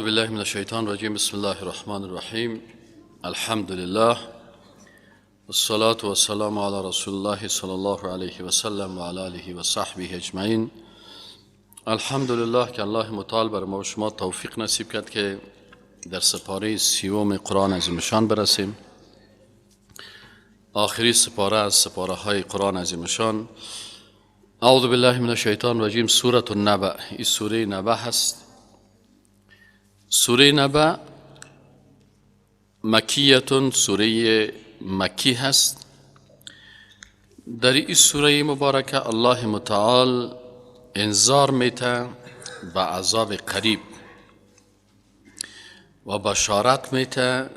اعوذ بالله من الشیطان الرجیم. بسم الله الرحمن الرحیم. الحمد لله والصلاة والسلام على رسول الله صلی الله علیه و سلم و علی آله و صحبه اجمعین. الحمدلله که الله متعال بر ما و شما توفیق نصیب کرد که در سپاره 30 قرآن عظیمشان برسیم. آخری سپاره از سپاره های قرآن عظیمشان. اعوذ بالله من الشیطان الرجیم. سورة النبأ. این سوره نبأ هست. سوره نبأ مکیتون، سوره مکی هست. در این سوره مبارکه الله متعال انذار میته به عذاب قریب و بشارت میته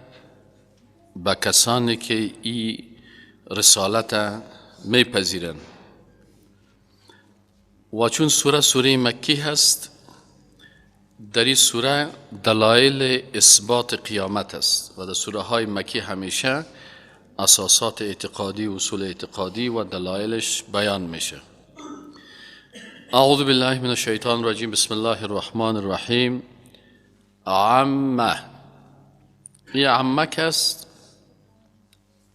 به کسانی که این رسالت میپذیرند. و چون سوره سوره مکی هست، در این سوره دلایل اثبات قیامت است و در سوره های مکی همیشه اساسات اعتقادی، اصول اعتقادی و دلایلش بیان میشه. اعوذ بالله من الشیطان الرجیم. بسم الله الرحمن الرحیم. عمه، این عمه است،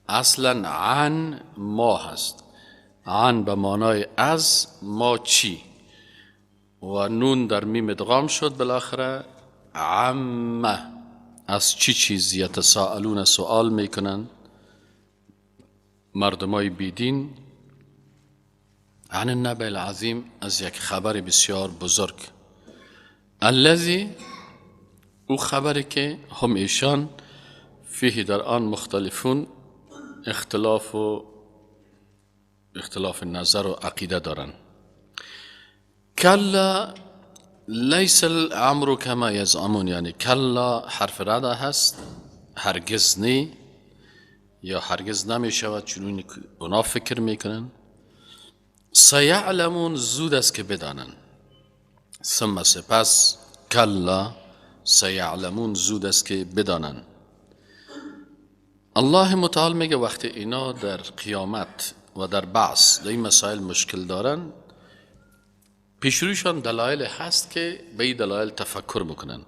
اصلا عن ما هست. عن به معنای از، ما چی، و نون در میم ادغام شد بالاخره. عمه از چی چیز یتساءلون، سوال میکنن مردمای بیدین. عن النبأ العظیم، از یک خبر بسیار بزرگ. الذی، او خبری که هم ایشان فیه در آن مختلفون، اختلاف و اختلاف نظر و عقیده دارن. کلا لیس الامر کما یزعمون، یعنی کلا حرف رد هست، هرگز نی یا هرگز نمی شود چون اونا فکر میکنن. سیعلمون، زود است که بدانن. ثم سپس، کلا سیعلمون، زود است که بدانن. الله متعال میگه وقتی اینا در قیامت و در بعث در این مسائل مشکل دارن، پیشرویشان دلایل هست که به این دلایل تفکر بکنن.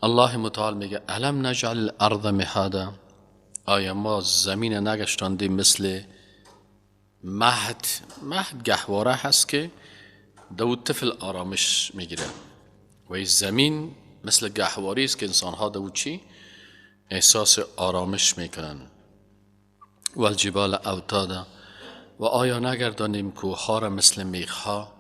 الله متعال میگه الم نجعل الارض مهادا، آیا ما زمین نگشتاندیم مثل مهد؟ مهد گهواره هست که دو طفل آرامش میگیره و این زمین مثل گهواره است که انسانها دو چی احساس آرامش میکنن. والجبال اوتادا، و آیا نگردانیم کوهها را مثل میخها؟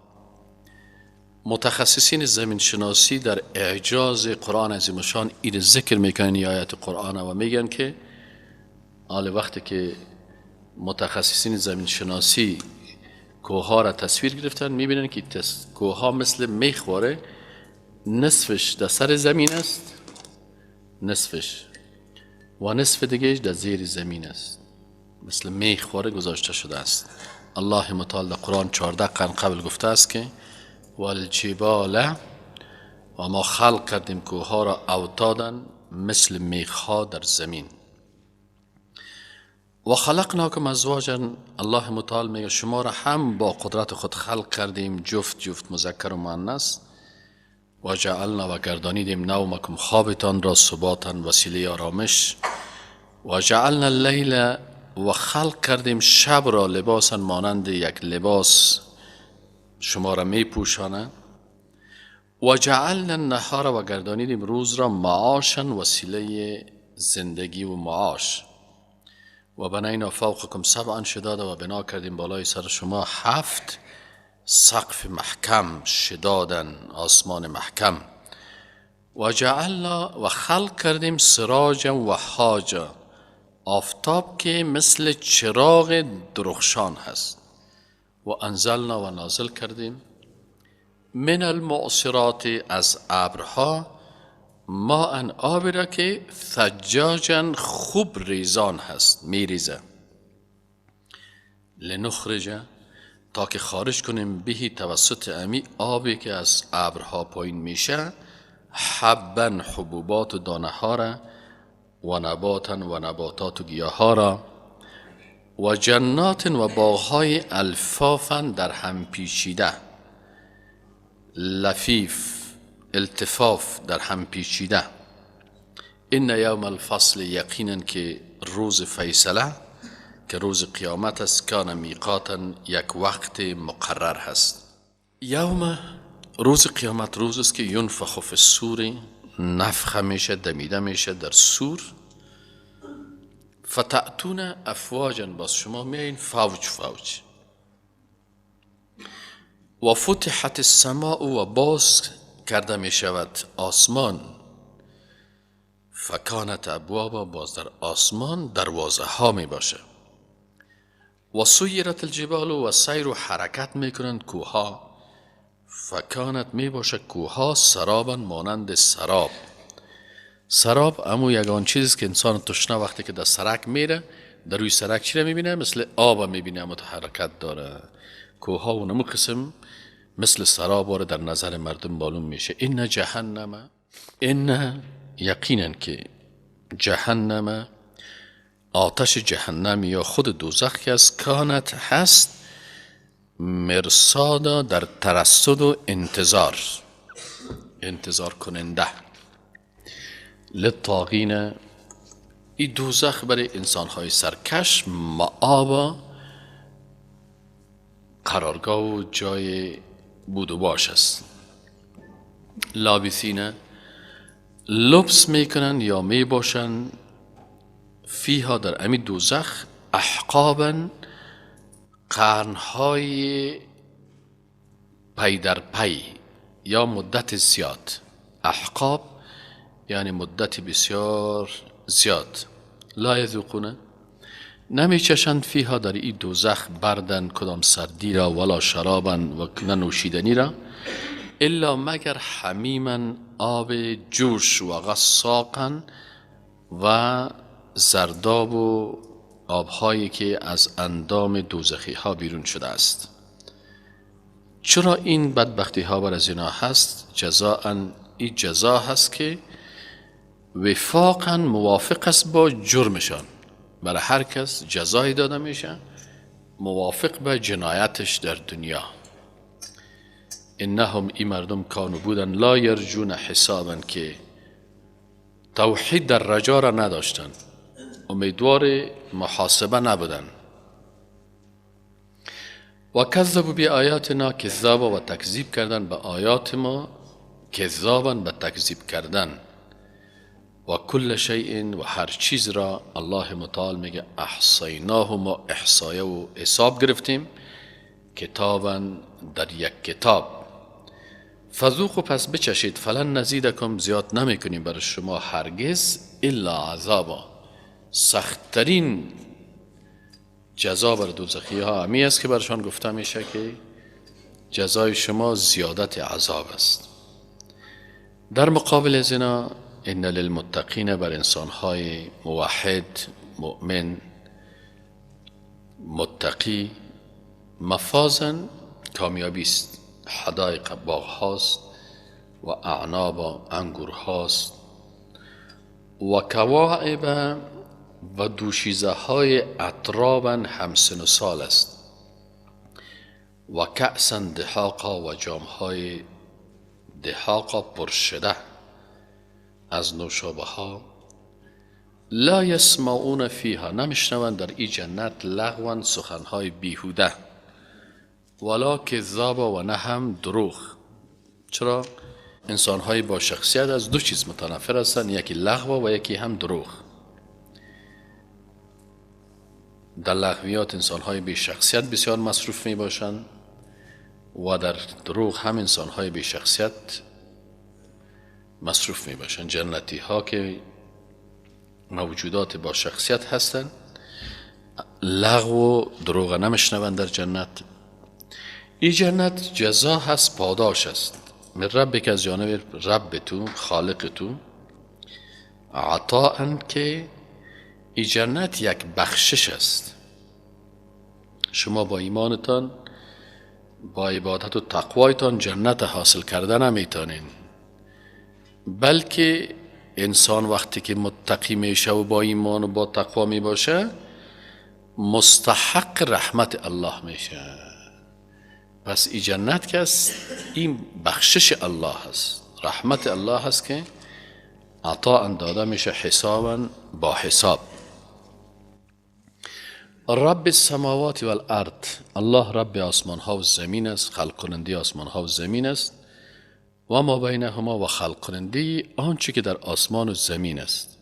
متخصصین زمین شناسی در اعجاز قرآن عظیمشان این ذکر میکنن، این آیت قرآن، و میگن که حال وقتی که متخصصین زمین شناسی کوهها را تصویر گرفتن، میبینن که کوهها مثل میخواره، نصفش در سر زمین است، نصفش، و نصف دیگهش در زیر زمین است، مثل میخواره گذاشته شده است. الله متعال در قرآن 14 قرن قبل گفته است که والجبال، و ما خلق کردیم کوهها را اوتادن مثل میخها در زمین. و خلقناکم ازواجا، الله متعال میگه شما را هم با قدرت خود خلق کردیم، جفت جفت، مذکر و مؤنث. و جعلنا، و گردانیدیم نومکم، خوابتان را، سباتا، وسیله آرامش. و جعلنا اللیل، و خلق کردیم شب را لباسا، مانند یک لباس شما را می پوشانه. و جعلنا النهار، و گردانیدیم روز را معاشا، وسیله زندگی و معاش. و بنینا فوقکم سبعا شدادا، و بنا کردیم بالای سر شما 7 سقف محکم، شدادن، آسمان محکم. و جعلنا، و خلق کردیم سراجا و حاجا، آفتاب که مثل چراغ درخشان هست. و انزلنا، و نازل کردیم من المعصرات، از ابرها، ماء، آبی را که ثجاجا، خوب ریزان هست، میریزه. لنخرج، تا که خارج کنیم بهی، توسط امی آبی که از ابرها پایین میشه، حبا، حبوبات و دانه ها را، و نباتا، و نباتات و گیاه ها را، و جنات، و باغهای الفافا، در هم پیچیده، لفیف، التفاف در هم پیچیده. ان یوم الفصل یقینا که روز فیصله که روز قیامت است، کان میقاتا یک وقت مقرر هست. یوم روز قیامت روز است که ینفخ فی الصور، نفخه میشه، دمیده میشه در صور. فتأتون افواجا، باز شما میایین فوج فوج. و فتحت السماء و باز کرده می شود آسمان. فکانت ابوابا، باز در آسمان دروازه ها می باشه. و سیرت الجبال و سیر و حرکت می کنند کوها. فکانت می باشه کوها سرابا مانند سراب. سراب امو یگان چیزی که انسان تشنه وقتی که در سرک میره، در روی سرک چی را میبینه؟ مثل آب میبینه، اما حرکت داره. کوها و نمو قسم مثل سراب واره در نظر مردم معلوم میشه. ان جهنم، ان یقینا که جهنم آتش جهنم یا خود دوزخ که از کانت هست، مرصادا در ترصد و انتظار، انتظار کننده. للطاغین، این دوزخ برای انسانهای سرکش مآبا، قرارگاه و جای بود و باش است. لابثین لبس میکنن یا میباشن، فیها در امی دوزخ، احقابا قرنهای پی در پی یا مدت زیاد. احقاب یعنی مدت بسیار زیاد. لا یذوقون نمیچشند، فیها در این دوزخ، بردن کدام سردی را، ولا شرابن و نه نوشیدنی را، الا مگر حمیما آب جوش و غساقا و زرداب و آبهایی که از اندام دوزخی ها بیرون شده است. چرا این بدبختی ها بر از اینا هست؟ جزاء، این جزا هست که وفاقا موافق است با جرمشان. برای هر کس جزایی داده میشه موافق به جنایتش در دنیا. انهم ای مردم کانو بودن، لا یرجون حسابا که توحید در رجا را نداشتن، امیدوار محاسبه نبودن. و کذبوا بآیاتنا کذابا و تکذیب کردن به آیات ما، کذابا به تکذیب کردن. و کل شیء و هر چیز را الله متعال میگه احصیناه، ما احصایه و حساب گرفتیم، کتابا در یک کتاب. فذوقوا پس بچشید، فلن نزیدکم زیاد نمیکنیم برای شما هرگز، الا عذابا سختترین جزا بر دوزخی ها همی است که برشان گفته میشه که جزای شما زیادت عذاب است. در مقابل از اینا ان للمتقین بر انسانهای موحد، مؤمن، متقی، مفازا کامیابی است. حدایق باغ هاست و اعناب انگور هاست و کواعب و دوشیزه های اطرابا همسن و سال است و کأسا دهاقا و جام های دهاقا پرشده از نوشابه ها. لا یسمعون فیها نمیشنوند در ای جنت لغوا سخنهای بیهوده، ولا کذابا و نه هم دروغ. چرا؟ انسانهای با شخصیت از دو چیز متنفر هستند، یکی لغو و یکی هم دروغ. در لغویات انسانهای بی شخصیت بسیار مصروف می باشند و در دروغ هم انسانهای بی شخصیت مصروف می باشند. جنتی ها که موجودات با شخصیت هستند لغو و دروغ نمیشنوند در جنت. این جنت جزا هست، پاداش است من رب که از جانب رب تو، خالق تو، عطاء که این جنت یک بخشش است. شما با ایمانتان، با عبادت و تقوایتان جنت حاصل کردن نمیتونین، بلکه انسان وقتی که متقی میشه و با ایمان و با تقوا میباشه مستحق رحمت الله میشه. پس این جنت که است این بخشش الله است، رحمت الله هست که عطاء داده میشه، حسابا با حساب. رب السماوات والارض، الله رب آسمان ها و زمین است، خلق کننده آسمان ها و زمین است، و ما بینهما و خلق کننده آنچه که در آسمان و زمین است.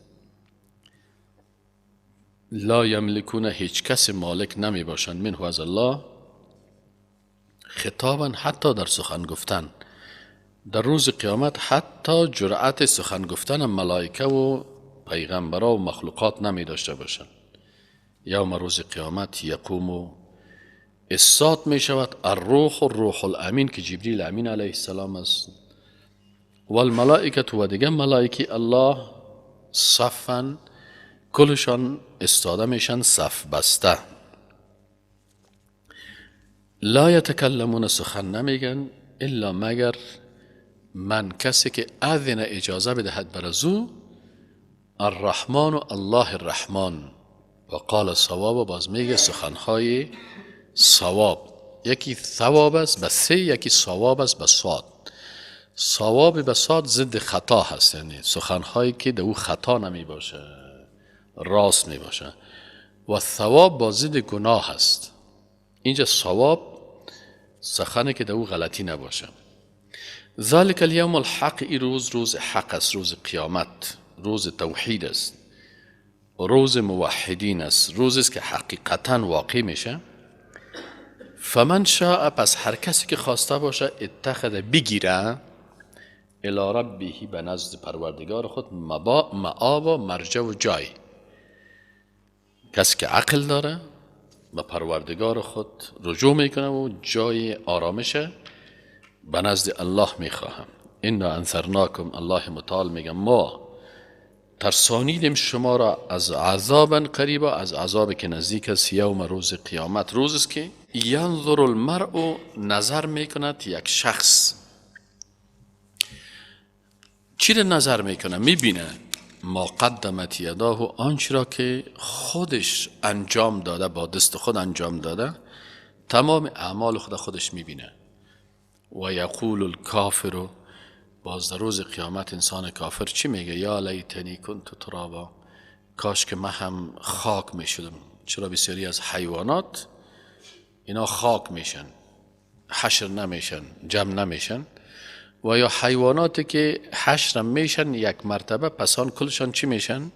لا یملکون، هیچ کس مالک نمی باشند، منه از الله، خطابا حتی در سخن گفتن. در روز قیامت حتی جرأت سخن گفتن ملائکه و پیغمبرا و مخلوقات نمی داشته باشند. یوم روز قیامت یقوم استاد می شود الروح و روح الامین که جبریل امین علیه السلام است، و الملائکه و دیگه ملائکه الله صفا، کلشان استاده میشن صف بسته. لا یتکلمون، سخن نمیگن، الا مگر من کسی که اذن اجازه بدهد بر ازو الرحمن و الله الرحمن. و قال صواب، باز میگه سخنهای صواب. یکی ثواب است به سه، یکی صواب است به صاد. صواب به صاد ضد خطا هست، یعنی سخنهایی که در او خطا نمی باشه، راست می باشه. و ثواب با ضد گناه هست. اینجا صواب سخنی که در او غلطی نباشه. ذالک الیوم الحق، ای روز روز حق است، روز قیامت، روز توحید است، روز موحدین است، روز است که حقیقتا واقع میشه. فمن شاء، پس هر کسی که خواسته باشه، اتخذ بگیره، الی ربه به نزد پروردگار خود، مآب و مرجع و جای. کسی که عقل داره به پروردگار خود رجوع میکنه و جای آرامش به نزد الله میخواهم. انا انذرناکم، الله متعال میگه ما ترسانیدیم شما را از عذاب قریبا، از عذاب که نزدیک است، یوم روز قیامت، روز است که ینظر المرء، نظر میکند یک شخص. چی را نظر میکنه؟ میبینه ما قدمت یداه، آنچه را که خودش انجام داده، با دست خود انجام داده، تمام اعمال خود خودش میبینه. و یقول الکافر، باز در روز قیامت انسان کافر چی میگه؟ یا لیتنی کنت ترابا، کاش که من هم خاک میشدم. چرا بسیاری از حیوانات اینا خاک میشن، حشر نمیشن، جمع نمیشن، و یا حیواناتی که حشر میشن یک مرتبه پسان کلشان چی میشن؟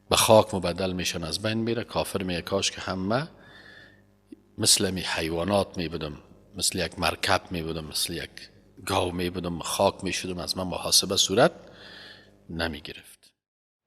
به خاک مبدل میشن، از بین میره. کافر میگه کاش که همه مثل می حیوانات میبودم، مثل یک مرکب میبودم، مثل یک گاو میبودم، خاک میشدم، از من محاسبه صورت نمیگرفت.